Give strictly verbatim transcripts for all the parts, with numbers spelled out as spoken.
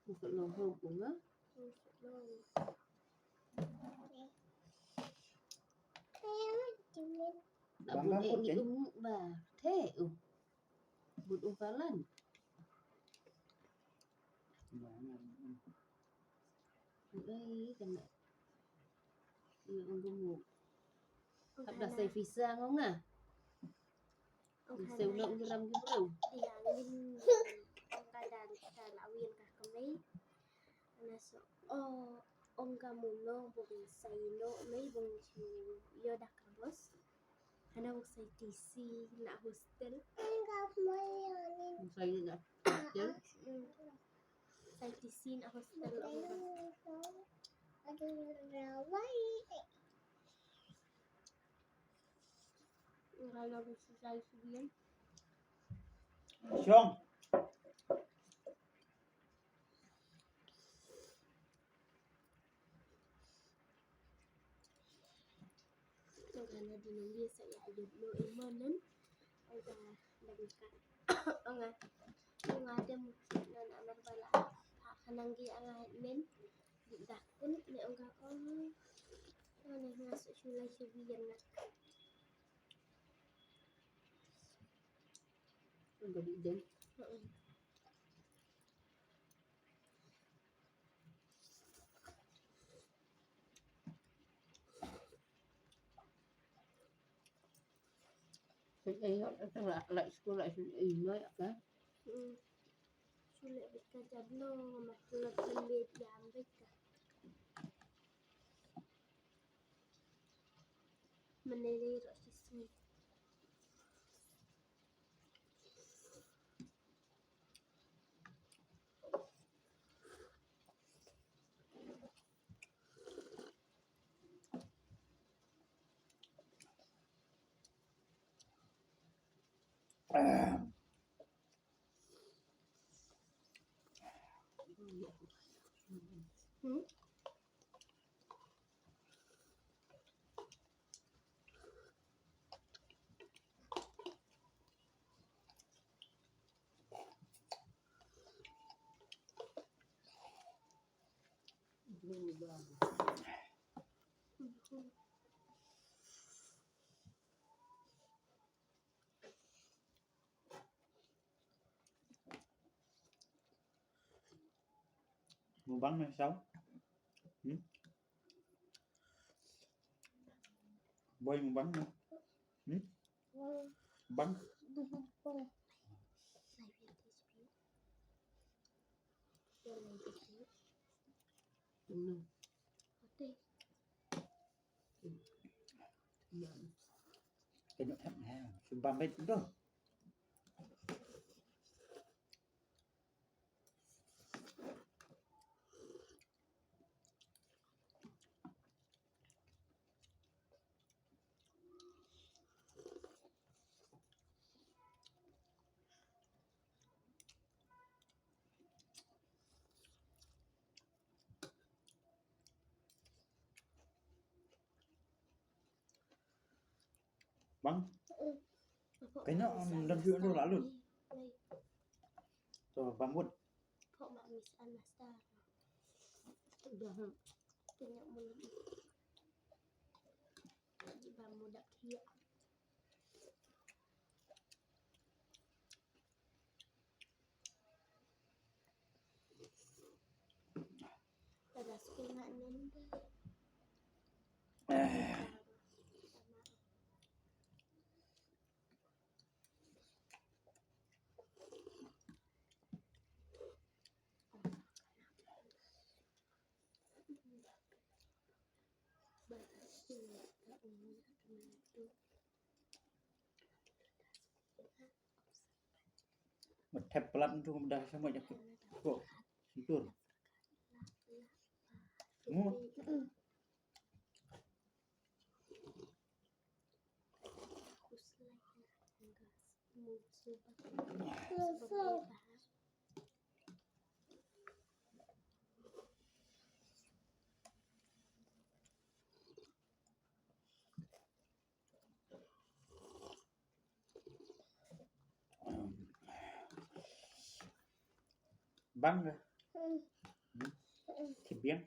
Ung ka long hok ung ah. Ung ka long. Ba bun eh ngi um ba the u. Bun ung ka lan. Ai kana. Ung ka mu. Hap da sai pisa ngong ah. Ong ka dan, ong ka dan ka la win ka ka mei. Ana so o ong ka muno bung sai no mei bung chu yo da ka bos. Ana bung sai tisi na hostel. Bung sai na hostel. Mm. Sai tisi na hostel ong ka. Shong. Tong kana di nong ye sa ya yut no imanen. Ong ka dang ka. Ong ka. Ong ka dem nan amar bala. Ha kanang gi anga men. Di dakun ne ong ka ong. Ong ne nga su shulai shubian nak. Ong ka di dem. Mm-mm. Ai, ai, ai, la, la, skul la, ai, ai, ai, ai, ai. Hmm. Sulit bika jablo, ma sulit lembit jam bika. Menelirok sismi. Hmm? Mukbang na saw. Hmm? Boy mukbang na. Hmm? Bang. Hmm. Kena tak ha. Sebab baik tu. Bang. Kena am dam ju anu lalu. To bambut. Kok mak mis anas dah. Dah. Kena mulut. Di bambut dak dia. Mat thep palat tu dah sama je. Ko sintur. Mu. Bang ka. Hmm? Thit biang.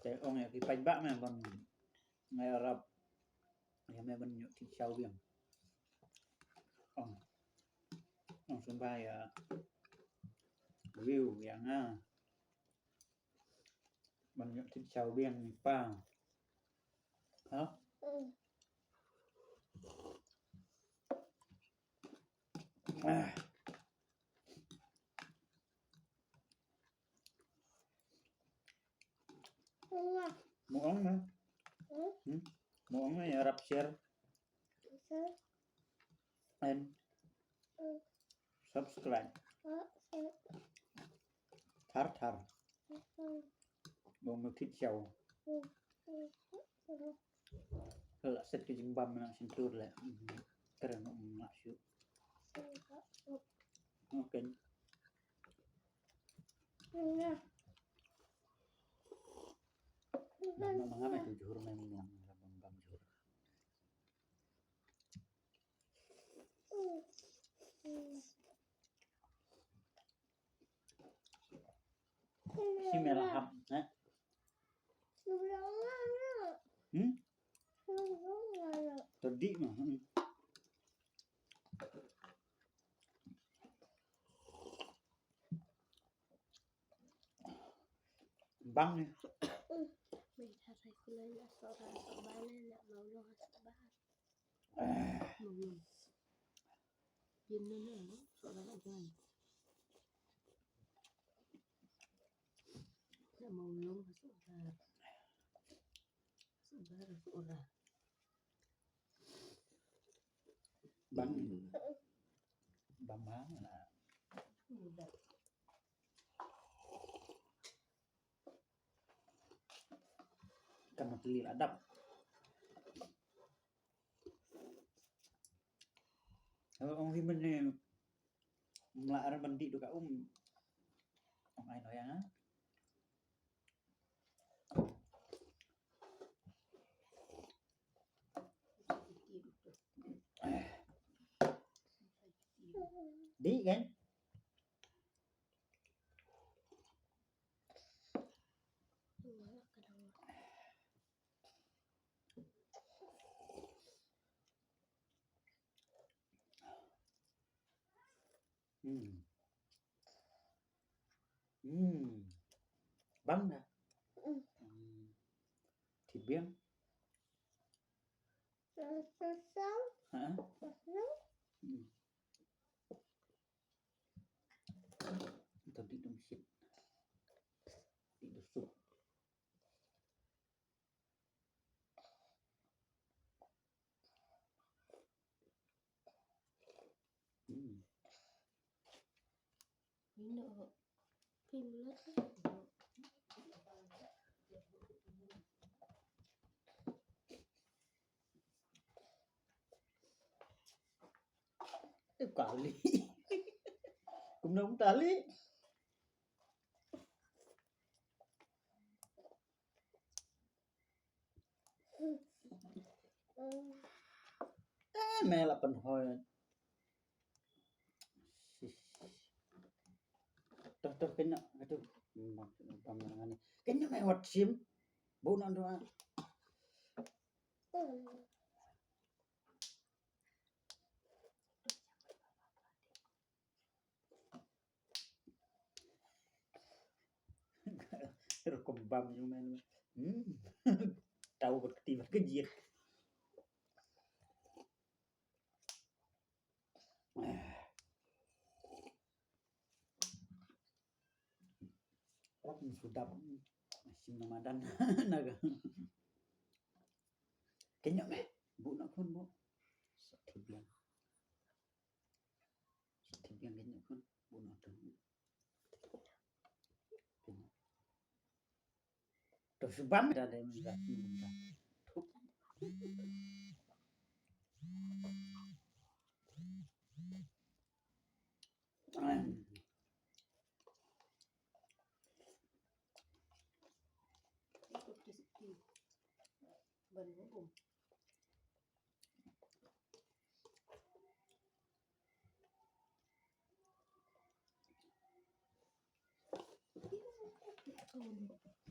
Te ong ïa ki paidbah me ban ngai arap ïa me ban ïoh thit shaw biang. Ong. Ong sumba ïa view ïa nga. Ban ïoh thit shaw biang ni pa. Ha? Ah. Mo ong na. Hmm? Mo ong na ïa rap share. And subscribe. Thar thar. Mo mo thit shaw. Ka la set ka jingbam na shyntur le. Kren ym lah shuh. Okay. Bam, bam, bam, bam, jhur, bam, bam, bam, jhur. Shi me la hap, eh? Hmm? To dih mah, hmm. Bang ni. Bang. Bang mana? Kan mati adap. Ong hi men ne mla ar mandi duka um. Ong ai no ya. Di kan? Hmm. Hmm. Bang dah. Hmm. Thit biang. Ha? Hmm. Tadi dum shit. Di dusuk. Hmm. Eh, kali. Kumno tali? Eh, me la pynhoi. Toh, toh, kynnoh, aduh. Kynnoh me wat shim. Bu na doa. Rukom bam jong men. Hmm. Tahu berketi berkejit. Sudah sim namadan naga. Kenyok meh, bu nak pun bu. Sakit biang. Thit biang kynnoh khun, bu noh to. To shu bam da dei mynta. Thup. Sorry.